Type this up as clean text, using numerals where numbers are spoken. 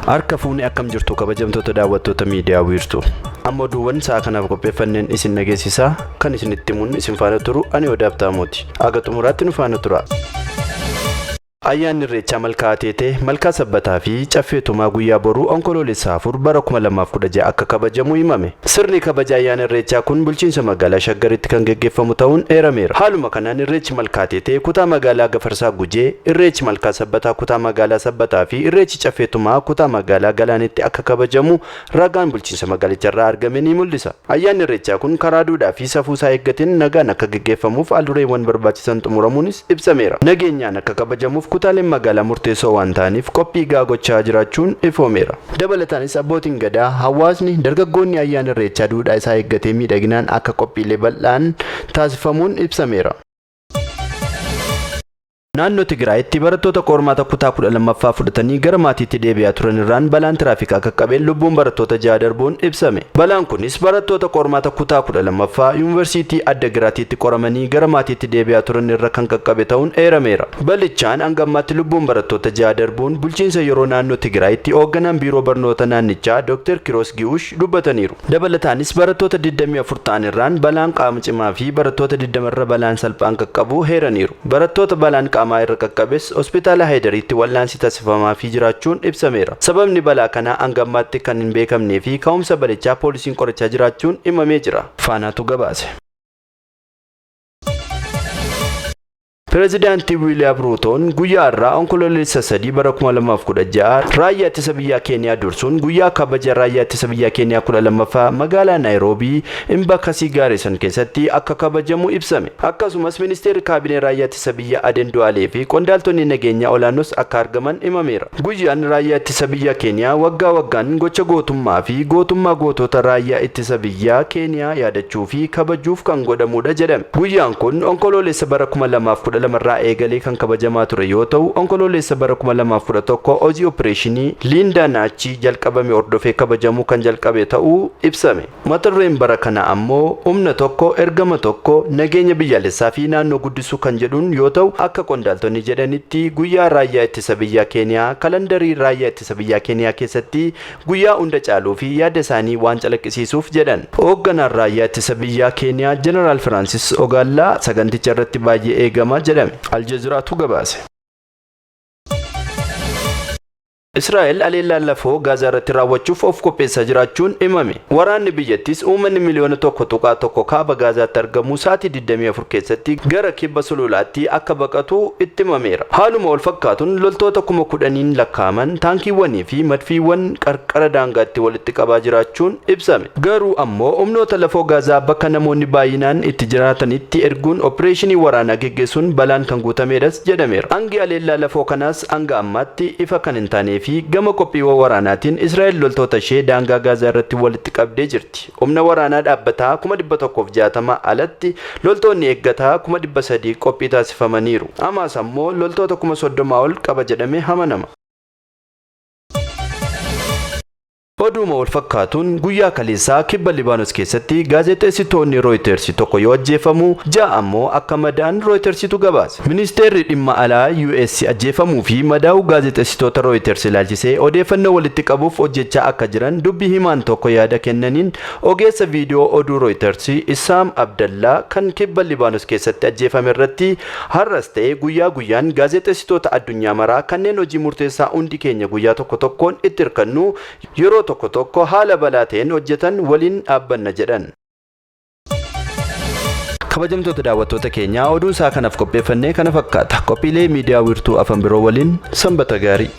Harka fuunee akkam jirtu kabajamtoota daawwattoota miidiyaa wiirtuu. Amma oduuwwan sa'a kanaaf qopheeffanneen isin dhageessisaa kan isinitti himuun isin faana turu ani Odaa Abtaamooti. Aga xumuraatti nu faana tura. Ayyaanni Irreechaa Malkaa Ateetee, Malkaa Sabbataa fi Caffee Tumaa guyyaa boruu Onkoloolessa 4 bara 2016 akka kabajamu himame. Sirni kabaja ayyaana Irreechaa kun bulchiinsa magaalaa Shaggaritti kan geggeeffamu ta'uun eerameera. Haaluma kanaan Irreechi Malkaa Ateetee kutaa magaalaa Gafarsaa Gujee, Irreechi Malkaa Sabbataa kutaa magaalaa Sabbataa fi Irreechi Caffee Tumaa kutaa magaalaa Galaanitti akka kabajamu ragaan bulchiinsa magaalicharraa argame ni mul'isa. Ayyaanni Irreechaa kun karaa duudhaa fi safuu isaa eeggateen nagaan akka geggeeffamuuf haaldureewwan barbaachisan xumuramuunis ibsameera. Nageenyaan akka kabajamuuf kutaaleen magaalaa murteessoo waan ta'aniif qophii gahaa gochaa jiraachuun ifoomeera. Dabalataanis abbootiin Gadaa, hawaasni, dargaggoonni ayyaana Irreechaa duudhaa isaa eeggatee miidhaginaan akka qophiilee bal'aan taasifamuun ibsameera. Naannoo Tigraayitti barattoota qormaata kutaa 12ffaa fudhatanii gara maatiitti deebi'aa turan irraan balaan tiraafikaa qaqqabeen lubbuun barattoota 6 darbuun ibsame. Balaan kunis barattoota qormaata kutaa 12ffaa Yuunivarsiitii Addagiraatiitti qoramanii gara maatiitti deebi'aa turan irra kan qaqqabe ta'uun eerameera. Balichaan hanga ammaatti lubbuun barattoota 6 darbuun bulchiinsa yeroo naannoo Tigraayitti hoogganaan biiroo barnoota naannichaa Dooktar Kiroos Gi'uush dubbataniiru. Dabalataanis barattoota 24 ta'an irraan balaan qaama cimaa fi barattoota 20 irra balaan salphaan qaqqabuu heeraniiru. Barattoota balaan qaamaa irra qaqqabes Hospitaala Haayidariitti wal'aansi tasifamaafii jiraachuun ibsameera. Sababni balaa kanaa hanga ammaatti kan hin beekamnee fi ka'umsa balichaa poolisiin qorachaa jiraachuun himamee jira. Faanaatu gabaase. Pirezidaantii Wiiliyaam Ruutoon guyyaa har'aa Onkololeessa 3 bara 2016 raayyaa ittisa biyyaa Keeniyaa dursuun guyyaa kabaja raayyaa ittisa biyyaa Keeniyaa 12ffaa magaalaa Naayiroobii Imbakasii Gaarisan keessatti akka kabajamu ibsame. Akkasumas ministeerri kaabinee raayyaa ittisa biyyaa Aden Du'aalee fi qondaaltonni nageenyaa olaanoos akka argaman himameera. Guyyaan Raayyaa Ittisa Biyya Keeniyaa waggaa waggaan gocha gootummaa fi gootummaa gootota Raayyaa Ittisa Biyyaa Keeniyaa yaadachuu fi kabajuuf kan godhamudha jedhame. Guyyaan kun Onkoloolessa bara 2012 irraa eegalee kan kabajamaa ture yoo ta'u, Onkoloolessa bara 2011 hojii Opireeshinii Liindaa Naachii jalqabame hordofee kabajamuu kan jalqabe ta'uu ibsame. Mata dureen bara kanaa ammoo Humna tokko, ergama tokko, nageenya biyyaalessaa fi naannoo guddisuu kan jedhuun yoo ta'u, akka qondaaltonni jedhanitti guyyaa Raayyaa Ittisa Biyyaa Keeniyaa kalandarii Raayyaa Ittisa Biyyaa Keeniyaa keessatti guyyaa hunda caaluu fi yaada isaanii waan calaqqisiisuuf jedhan. Hoogganaan Raayyaa Ittisa Biyyaa Keeniyaa Jeneraal Firaansis Ogaallaa saganticha irratti baay'ee eegama jedhame. Aljeziraatu gabaase. Israa'el haleellaa lafoo Gaazaa irratti raawwachuuf of qopheessaa jiraachuun himame. Waraanni biyyattiis uummanni miliyoona 1.1 kaaba Gaazaatti argamu sa'aatii 24 keessatti gara kibba sululaatti akka baqatu itti himameera. Haaluma wal fakkaatuun loltoota 10,000n lakkaa'aman taankiiwwanii fi madfiiwwan qarqara daangaatti walitti qabaa jiraachuun ibsame. Garuu ammoo humnoota lafoo Gaazaa bakka namoonni baay'inaan itti jiraatanitti erguun oppireeshinii waraanaa geggeessuun balaan kan guutameedhas jedhameera. Hangi haleellaa lafoo kanaas hanga ammaatti ifa kan hin taanee fi gama qophiiwwan waraanaatiin Israa'el loltoota ishee daangaa Gaazaa irratti walitti qabdee jirti. Humna waraanaa dhaabbataa 160,000 alatti loltoonni eeggataa 300,000 qophii taasifamaniiru. Hamaas ammoo loltoota 30,000 ol qaba jedhamee amanama. Oduuma wal fakkaatuun guyyaa kaleessaa kibba Libaanos keessatti gaazexeessitoonni Rooyitersi tokko yoo ajjeefamu, 6 ammoo akka madaa'an Rooyitersitu gabaase. Ministeerri dhimma alaa US ajjeefamuu fi madaa'uu gaazexeessitoota Rooyiters ilaalchisee odeeffannoo walitti qabuuf hojjechaa akka jiran dubbi himaan tokko yaada kennaniin ogeessa viidiyoo oduu Rooyiters Issaam Abdallaa kan kibba Libaanos keessatti ajjeefame irratti Har'as ta'e guyyaa guyyaan gaazexeessitoota addunyaa maraa kanneen hojii murteessaa hundi keenya guyyaa tokko tokkoon itti hirkannu yeroo tokko tokko haala balaa ta'een hojjetan waliin dhaabbanna jedhan. Kabajamtoota daawwattoota keenyaa oduun isaa kanaaf qopheeffannee kana fakkaata. Qophiilee miidiyaa wiirtuu afan biroo waliin sanbata gaarii.